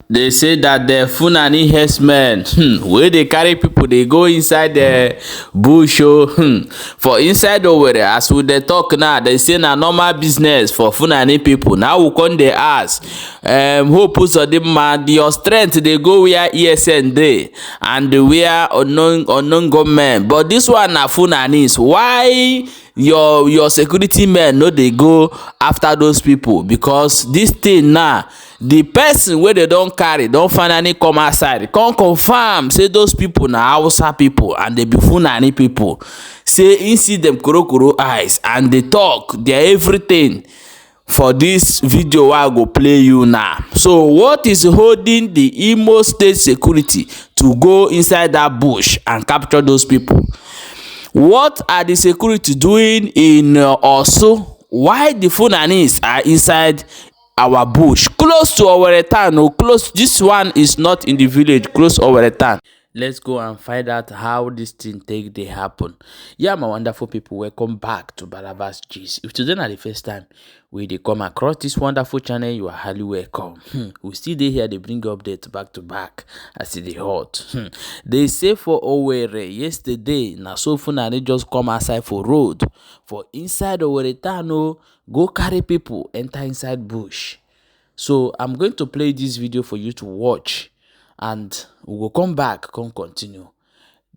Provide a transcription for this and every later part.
They say that the Fulani herdsmen wey dey carry people dey go inside the bush o for inside Owerri. As we dey talk now, they say na normal business for Fulani people. Now we come dey ask, Hope Uzodinma, your strength dey go where ESN dey and where unknown gunmen, but this one na Fulanis. Why your security men no dey go after those people? Because this thing now, the person wey they don carry don finally come outside, come confirm say those people na Hausa people and they be Fulani people. Say him see them korokoro eyes and they talk their everything for this video wey I go play you now. So what is holding the Imo State security to go inside that bush and capture those people? What are the security doing in Orsu? Why the Fulanis are inside our bush close to Owerri town? Oh, close. This one is not in the village, close Owerri town. Let's go and find out how this thing take dey happen. Yeah, my wonderful people, welcome back to Balabas Gist. If today na the first time wey dey come across this wonderful channel, you are highly welcome. We still dey here dey bring updates back to back as e dey hot. They say for Owerri yesterday, na so Fulani just come outside for road for inside Owerri town o, go carry people enter inside bush. So I'm going to play this video for you to watch, and we will come back, come continue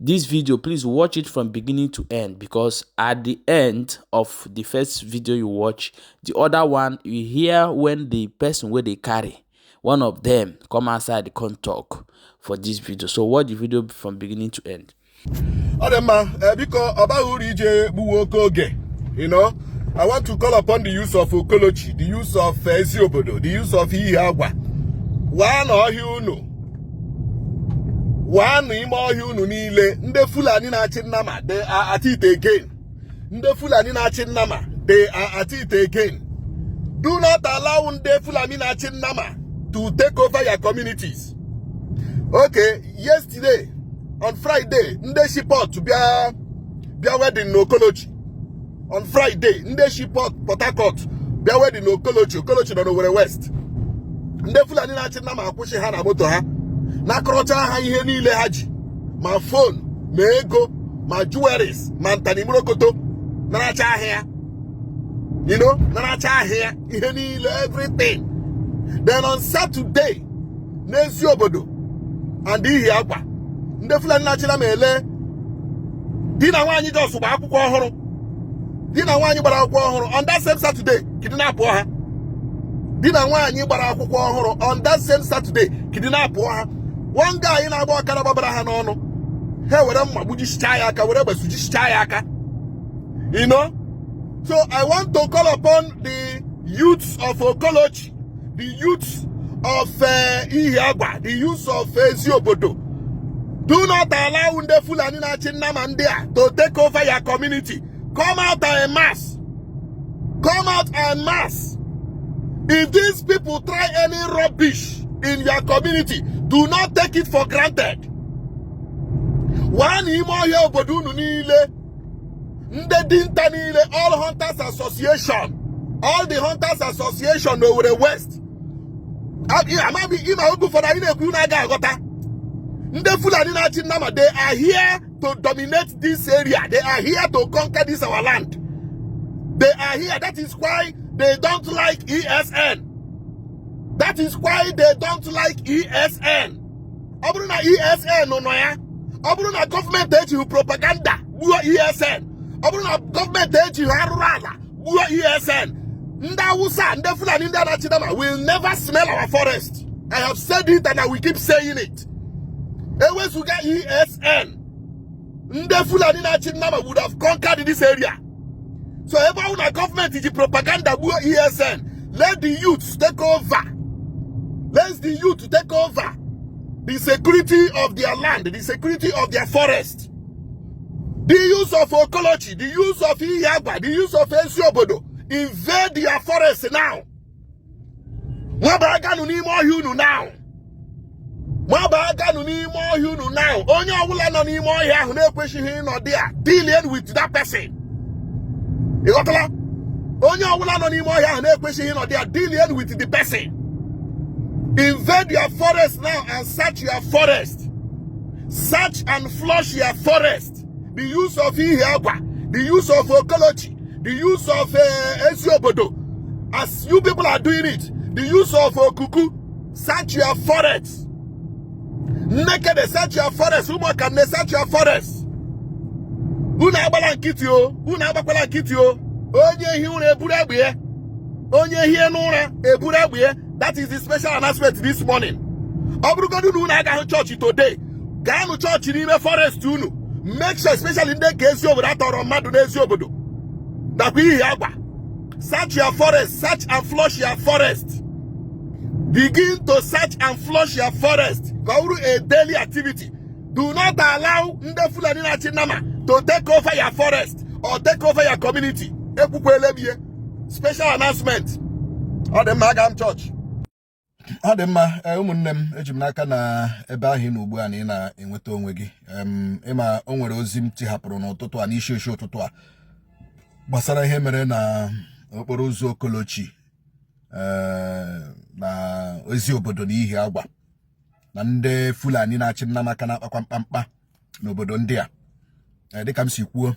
this video. Please watch it from beginning to end, because at the end of the first video you watch, the other one you hear when the person wey they carry, one of them come outside, come talk for this video. So watch the video from beginning to end. Ọ dị mma. Biko, ọ baghị uru ije gbuwe oke oge. I want to call upon the youth of Okolochi, the youth of Eziobodo, the youth of Ihiagwa. Waa na ọhịa unu, waa na ime ọhịa unu niile. Ndị Fulani na-achị nnama, they are at it again. Ndị Fulani na-achị nnama, they are at it again. Do not allow ndị Fulani na-achị nnama to take over your communities. Okay, yesterday, on Friday, ndị shi Port bịa wedding n'Okolochi. On Friday, ndị shi Port Harcourt bịa wedding n'Okolochi. Okolochi nọ n'Owerri West. Ndị Fulani na-achị nnama akwụsị ha na moto ha, nakọrọcha ha ihe niile ha ji, ma phone, ma ego, ma jewelries, ma ntanimrokoto, naracha ahịa, naracha ahịa ihe niile, everything. Then on Saturday, n'Eziobodo and Ihiagwa, ndị Fulani na-achị nnama ele di na nwaanyị just gba akwụkwọ ọhụrụ, di na nwaanyị gbara akwụkwọ ọhụrụ. On that same Saturday, kidnap ha. Di na nwaanyị gbara akwụkwọ ọhụrụ, on that same Saturday, kidnap ha. One guy na-agba ọkada gbabara ha n'ọnụ, ha were mma gbujisichaa ya aka, were egbe sujisichaa ya aka. So I want to call upon the youths of Okolochi, the youths of Ihiagwa, the youths of Eziobodo. Do not allow ndị Fulani na-achị nnama ndị a to take over your community. Come out en masse. Come out en masse. If these people try any rubbish in your community, do not take it for granted. Waa n'ime ọhịa obodo unu niile, ndị dinta niile, all hunters association, all the hunters association n'Owerri West. Amaghị ịma oge ụfọdụ anyị na-ekwu unu aga aghọta. Ndị Fulani na-achị nnama, they are here to dominate this area. They are here to conquer this our land. They are here. That is why they don't like ESN. That is why they don't like ESN. Ọ bụrụ na ESN nọ ya, ọ bụrụ na gọọmenti ejighị propaganda gbuo ESN, ọ bụrụ na gọọmenti ejighị arụrụ ala gbuo ESN, ndị Awụsa, ndị Fulani, ndị na-achị nnama will never smell our forest. I have said it and I will keep saying it. Ewezuga ESN, ndị Fulani na-achị nnama would have conquered this area. So ebe ọ bụ na gọọmenti ji propaganda gbuo ESN, let the youths take over. Let the youth take over the security of their land, the security of their forest. The youth of Okolochi, the youth of Ihiagwa, the youth of Eziobodo, invade their forest now. Nwaba n'ime ọhịa unu now. Nwaba aganụ n'ime ọhịa unu now. Onye ọbụla nọ n'ime ọhịa ahụ na-ekwesịghị ịnọ there, dealing with that person. Ị ghọtala? Onye ọbụla nọ n'ime ọhịa ahụ na-ekwesịghị ịnọ there, dealing with the person. Invade your forest now and search your forest. Search and flush your forest. The use of Ihiagwa, the use of Okolochi, the use of Eziobodo. As you people are doing it, the use of Okuku, search your forest. Naked, search your forest. Umuakanne, search your forest. Unu agbala nkịtị o, unu agbakwala nkịtị o. Onye ehi ụra eburu egbe ya. Onye hie n'ụra eburu egbe ya. That is the special announcement this morning. Ọ bụrụgodu na unu agaghị chọọchị today, gaanụ chọọchị n'ime forest unu. Make sure, especially ndị ka ezi obodo atọrọ mmadụ n'ezi obodo nakwa Ihiagwa, search your forest, search and flush your forest. Begin to search and flush your forest ka ọ bụrụ a daily activity. Do not allow ndị Fulani na-achị nama to take over your forest or take over your community. Ekwukwele m ihe, special announcement. Ọ dị mma, aga m chọọchị. Ọ dị mma. Ụmụnne m, eji m n'aka na ebe ahụ ị nọ ugbu a na ị na-enweta onwe gị. Ịma o nwere ozi m tihapụrụ n'ụtụtụ a, n'isi isi ụtụtụ a, gbasara ihe mere na okporo ụzọ Okolochi na ezi obodo na Ihiagwa, na ndị Fulani na-achị nnamaka na-akpakwa mkpamkpa n'obodo ndị a. Dịka m si kwuo,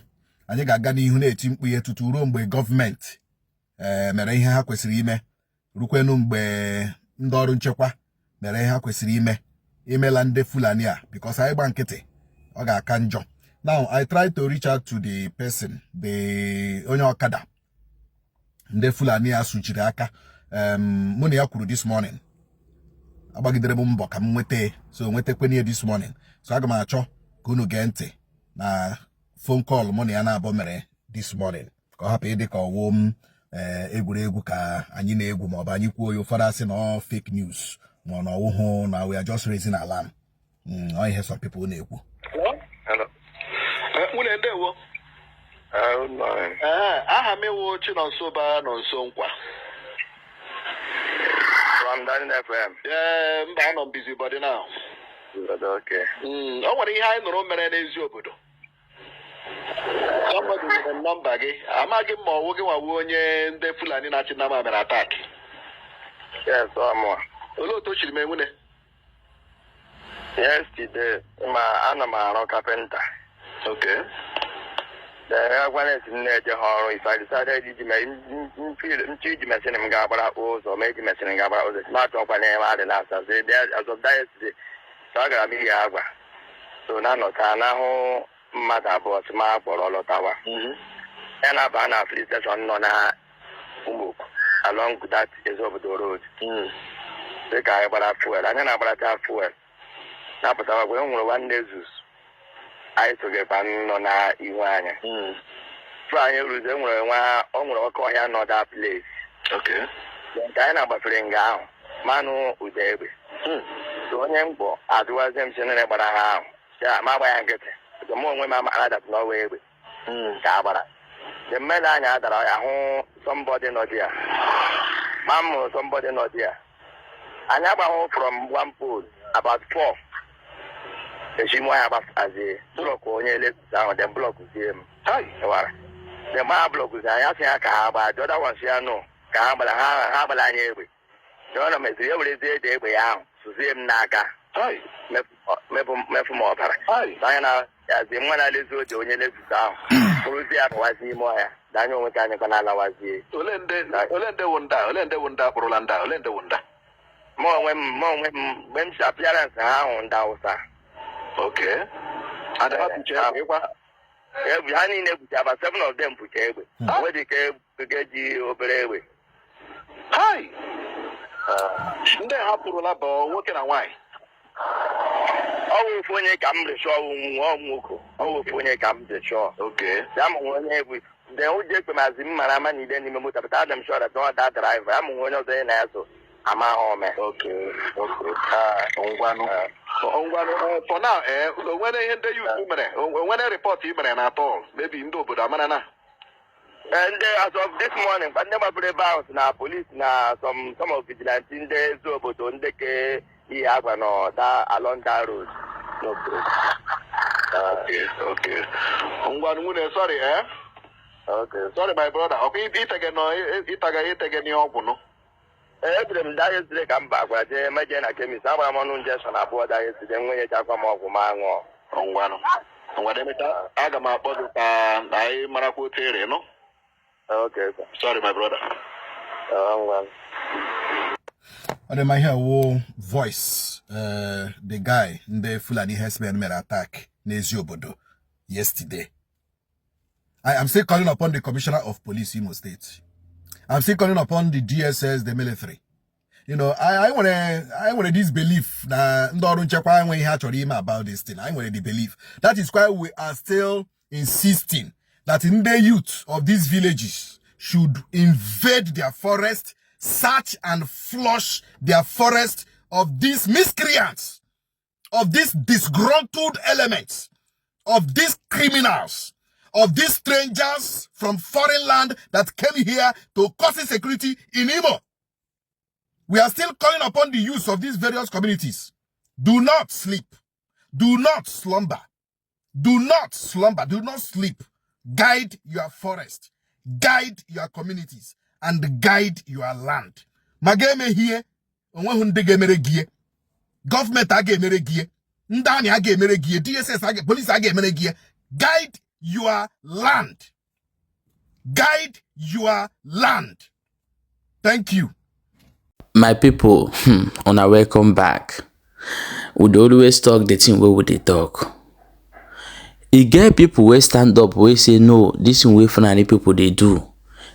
anyị ga-aga n'ihu na-eti mkpu ihe tutu ruo mgbe gọọmenti mere ihe ha kwesịrị ime, rukwenu mgbe ndị ọrụ nchekwa mere ihe ha kwesịrị ime imela ndị Fulani a, because anyị gba nkịtị, ọ ga-aka njọ. Now, I tried to reach out to the person, the onye ọkada ndị Fulani a sụchiri aka. Mụ na ya kwuru this morning. Agbagidere m mbọ ka m nweta, so nwetakweni ya this morning. So aga m achọ ka unu gee ntị na phone call mụ na ya na-abụ mere this morning, ka ọ hapụ ịdị ka ọwụ m egwuregwu ka anyị na-egwu, maọbụ anyị kwuo ya, ụfọdụ asị na ọ fake news, ma ọ na ọwụhụ na we are just raising alarm. Ọ ihe some people na-ekwu. Hello. Nwunye, ndewo. Good morning. Ee, aha m ewu Chinonso ba nọ nso nkwa. From Darling FM. Ee, mba, anọ m busy body now. Good, okay. O nwere ihe anyị nụrụ mere n'ezi obodo. Somebody nyere m nọmba gị. Amaghị m ma ọwụ gị nwawu onye ndị Fulani na-achị nama mere attack. Yes, ọmụ. Olee otu o chiri mee, nwunye? Yesterday, ma ana m arụ carpenter. Then agwana esi m na-eje ha ọrụ. If I decided iji nchọ iji machine m ga-agbara ụzọ, ma eji machine m ga-agbara ụzọ, ma achọkwa na ebe adị na-asa. So as of that yesterday, so agara m Ihiagwa. So na anọta n'ahụ mmadụ abụọ si ma kpọrọ lọtawa. Ya na-aba na police station nọ na Umuku along that Ezeobodo road. Dịka anyị gbara fuel, anyị na-agbaracha fuel na-apụtawa, e nwere nwanne Zeus anyị sogekwa nọ na ihu anya. Tupu anyị ruzie, e nwere nwa o nwere oke ọhịa nọ that place. Nke anyị na-agbafere nga ahụ, manụ ụda egbe. So onye mkpọ adụwazie m si nne gbara ha ahụ ya ma agba ya nkịtị. So mụ onwe m ama adapụ n'ọwa egbe ka a gbara. The mmadụ anyị adara ya hụ somebody nọ there, ma m hụrụ somebody nọ there. Anyị agbahụ from one pole about four echi mụ ya agbafazie block onye Lexus ahụ, then block zie m. Ịwara then ma ha block zie anyị, asị ya ka ha gbaa. The other ones ya nọ ka ha gbara ha, ha gbara anyị egbe. The other meziri ya werezie ede egbe ya ahụ sụzie m n'aka, mepụ m ọbara. Anya na yazi nwa na-alezi oche onye Lexus ahụ bụrụzie ya bawazie ime ọhịa na anya onwe ka anyị kwa na-alawazie. Ole ndị wụ ndị a? Ole ndị wụ ndị a kpụrụla ndị a? Ole ndị wụ ndị a? Mụ onwe m mgbe m si appearance ha ahụ, ndị Awụsa. Okay. And ha bucha egbe ịkwa? Egbe ha niile bucha, about seven of them bucha egbe. Nwedị ike ike ji obere egbe. Hai! Ndị ha pụrụla bụ nwoke na nwaanyị? Ọ wụ ofu onye ka m dị sure, ọwụ nwa nwoke. Ọ wụ ofu onye ka m dị sure. Ya mụ nwe onye egbe. Then ụjọ ekpe mazi m mara ama niile n'ime moto, but adị m sure that not that driver. Ya mụ nwe onye ọzọ ya na ya so ama ha ome. Okay. Ngwanụ. Ngwanụ, for now, o nwere ihe ndị youth mere? O nwere report ị mere na atọ? Maybe ndị obodo amara na? Ndị as of this morning, ndị gbapụrụ ebe ahụ si na police na some of vigilante ndị ezi obodo, ndị ke Ihiagwa nọ da along that road. Okay. Ngwanụ nwunye, sorry, eh? Okay. Sorry, my brother. Ọkwa itege nọ ịtaga itege n'ihe ọgwụ nụ. Ee, ebere m daa yesterday ka m ba gwara jee meje na chemist, agbara m ọnụ injection abụọ daa yesterday, nwenyechakwa m ọgwụ ma ṅụọ. Ngwanụ, ngwanụ, emechaa aga m akpọ gị ka anyị marakwa otu ere nụ. Okay, sir. Sorry, my brother. Ngwanụ. Ọ dị mma. Ihe wo voice the guy ndị Fulani herdsmen mere attack n'ezi obodo yesterday. I am still calling upon the Commissioner of Police, Imo State. I'm still calling upon the DSS, the military. I nwere this belief na ndị ọrụ nchekwa enweghị ihe a chọrọ ime about this thing. I nwere the belief. That is why we are still insisting that ndị youth of these villages should invade their forest, search and flush their forest of these miscreants, of these disgruntled elements, of these criminals, of these strangers from foreign land that came here to cause insecurity in Imo. We are still calling upon the youth of these various communities. Do not sleep. Do not slumber. Do not slumber. Do not sleep. Guide your forest. Guide your communities. And guide your land. Mageme here, onweghị ndị ga-emere gị ihe. Gọọmenti a ga-emere gị ihe. Ndị army a ga-emere gị ihe. DSS a police a ga-emere gị ihe. Guide your land. Guide your land. Thank you. My people, una welcome back. We dey always talk the thing wey we dey talk. E get people wey stand up wey say no, this thing wey Fulani people dey do,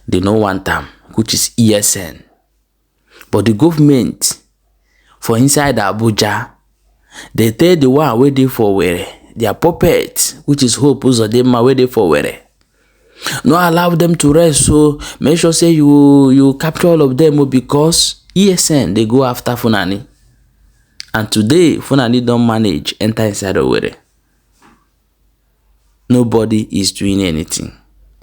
they no want am, which is ESN. But the government for inside Abuja dey tell the one wey dey for Owerri, their puppet, which is Hope Uzodinma wey dey for Owerri, no allow them to rest, so make sure say you capture all of them o, because ESN dey go after Fulani. And today Fulani don manage enter inside Owerri. Nobody is doing anything.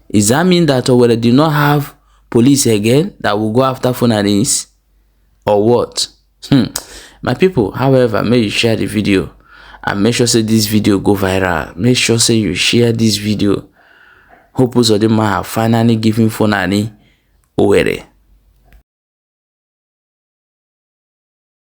Is that mean that Owerri did not have police again that will go after Fulanis or what? My people, however, may you share the video and make sure say this video go viral. Make sure say you share this video. Hope Uzodinma have finally given Fulani Owerri.